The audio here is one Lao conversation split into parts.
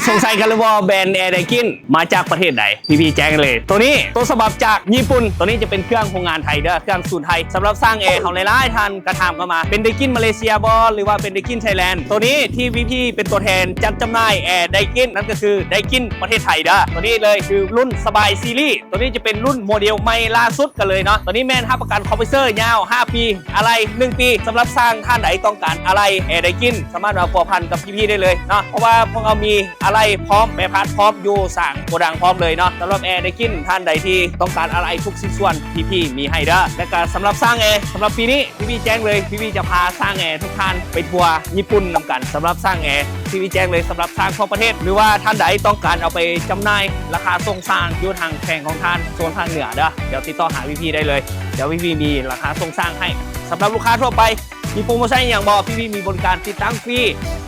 ສົງໄສກັນຫຼືບໍ່ ແບຣນແອໄດກິນມາຈາກປະເທດໃດ? ພີ່ໆແຈ້ງເລີຍ. ໂຕນີ້ຕົ້ນສະບັບຈາກຍີ່ປຸ່ນ, ໂຕນີ້ຈະເປັນເຄື່ອງໂຮງງານໄທເດີ້, ເຄື່ອງສູນໄທ. ສຳລັບຊ່າງແອ ເຮົາຫຼາຍໆທ່ານກໍຖາມເຂົ້າມາ ເປັນໄດກິນມາເລເຊຍບໍ່ ຫຼືວ່າເປັນໄດກິນໄທແລນ? ໂຕນີ້ທີ່ພີ່ໆເປັນຕົວແທນຈັດຈຳໜ່າຍແອໄດກິນ ນັ້ນກໍຄືໄດກິນປະເທດໄທເດີ້. ໂຕນີ້ເລີຍຄືລຸ້ນສະບາຍຊີຣີ. ໂຕນີ້ຈະເປັນລຸ້ນໂມເດວໃໝ່ລ່າສຸດກັນເລີຍເນາະ. ໂຕນີ້ແມ່ນຮັບປະກັນຄອມເພຣສເຊີຍາວຫ້າປີ, ອາໄຫຼ່ໜຶ່ງປີ. ສຳລັບຊ່າງທ່ານໃດຕ້ອງການອາໄຫຼ່ແອໄດກິນ ສາມາດມາພົວພັນກັບພີ່ໆໄດ້ເລີຍເນາະ, ເພາະວ່າພວກເຮົາມີອາໄຫຼ່ພ້ອມ, ແປພັດພ້ອມ, ຢູ່ສາງໂກດັງພ້ອມເລີຍເນາະ. ສຳລັບແອໄດກິນ ທ່ານໃດທີ່ຕ້ອງການອາໄຫຼ່ທຸກຊິ້ນສ່ວນ ພີ່ໆມີໃຫ້ເດີ້. ແລະກະສຳລັບຊ່າງແອ ສຳລັບປີນີ້ ພີ່ໆແຈ້ງເລີຍ, ພີ່ໆຈະພາຊ່າງແອທຸກທ່ານໄປທົ່ວຍີ່ປຸ່ນນຳກັນ. ສຳລັບຊ່າງແອ ພີ່ໆແຈ້ງເລີຍ, ສຳລັບຊ່າງທົ່ວປະເທດ ຫຼືວ່າທ່ານໃດຕ້ອງການເອົາໄປຈຳໜ່າຍ ລາຄາສົ່ງຊ່າງຢູ່ທາງແຂວງຂອງທ່ານ ໂຊນພາກເໜືອເດີ້, ດຽວຕິດຕໍ່ຫາພີ່ໆໄດ້ເລີຍ, ດຽວພີ່ໆມີລາຄາສົ່ງຊ່າງໃຫ້. ສຳລັບລູກຄ້າທົ່ວໄປ ມີໂປຣໂມຊັນອີ່ຫຍັງບໍ່? ພີ່ໆມີບໍລິການຕິດຕັ້ງຟຣີ,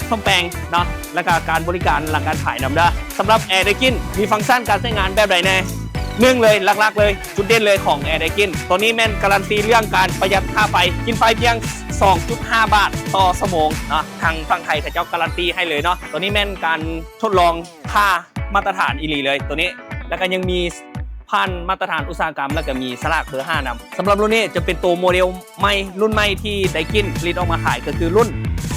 ສ້ອມແປງເນາະ, ແລະກະການບໍລິການຫຼັງການຂາຍນຳເດີ້. ສຳລັບແອໄດກິນ ມີຟັງຊັນການໃຊ້ງານແບບໃດແດ່? ໜຶ່ງເລີຍ ຫຼັກໆເລີຍ ຈຸດເດັ່ນເລີຍຂອງແອໄດກິນ ໂຕນີ້ແມ່ນກາຣັນຕີເລື່ອງການປະຢັດຄ່າໄຟ, ກິນໄຟພຽງສອງຈຸດຫ້າບາດຕໍ່ຊົ່ວໂມງເນາະ. ທາງຝັ່ງໄທເຂົາເຈົ້າກາຣັນຕີໃຫ້ເລີຍເນາະ. ໂຕນີ້ແມ່ນການທົດລອງຄ່າມາດຕະຖານອີ່ຫຼີເລີຍໂຕນີ້, ແລະກະຍັງມີຜ່ານມາດຕະຖານອຸດສາຫະກຳ ແລະກະມີສະຫຼາກເບີຫ້ານຳ. ສຳລັບລຸ້ນນີ້ຈະເປັນໂຕໂມເດວໃໝ່ ລຸ້ນໃໝ່ທີ່ໄດກິນຜະລິດອອກມາຂາຍ ກໍຄືລຸ້ນ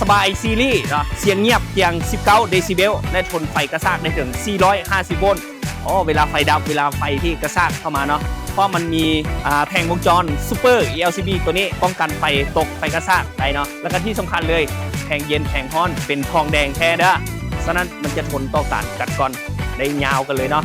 ສະບາຍຊີຣີເນາະ, ສຽງງຽບພຽງສິບເກົ້າເດຊິເບວ ແລະທົນໄຟກະຊາກໄດ້ເຖິງສີ່ຮ້ອຍຫ້າສິບໂວນ. ອໍ ເວລາໄຟດັບ ເວລາໄຟທີ່ກະຊາກເຂົ້າມາເນາະ, ເພາະມັນມີ ອ່າ ແຜງວົງຈອນຊຸບເປີ ອີແອລຊີບີ ໂຕນີ້ປ້ອງກັນໄຟຕົກ ໄຟກະຊາກໄດ້ເນາະ. ແລະກະທີ່ສຳຄັນເລີຍ ແຜງເຢັນແຜງຮ້ອນເປັນທອງແດງແທ້ເດີ້, ສະນັ້ນມັນຈະທົນຕໍ່ການກັດກ່ອນໄດ້ຍາວກັນເລີຍເນາະ.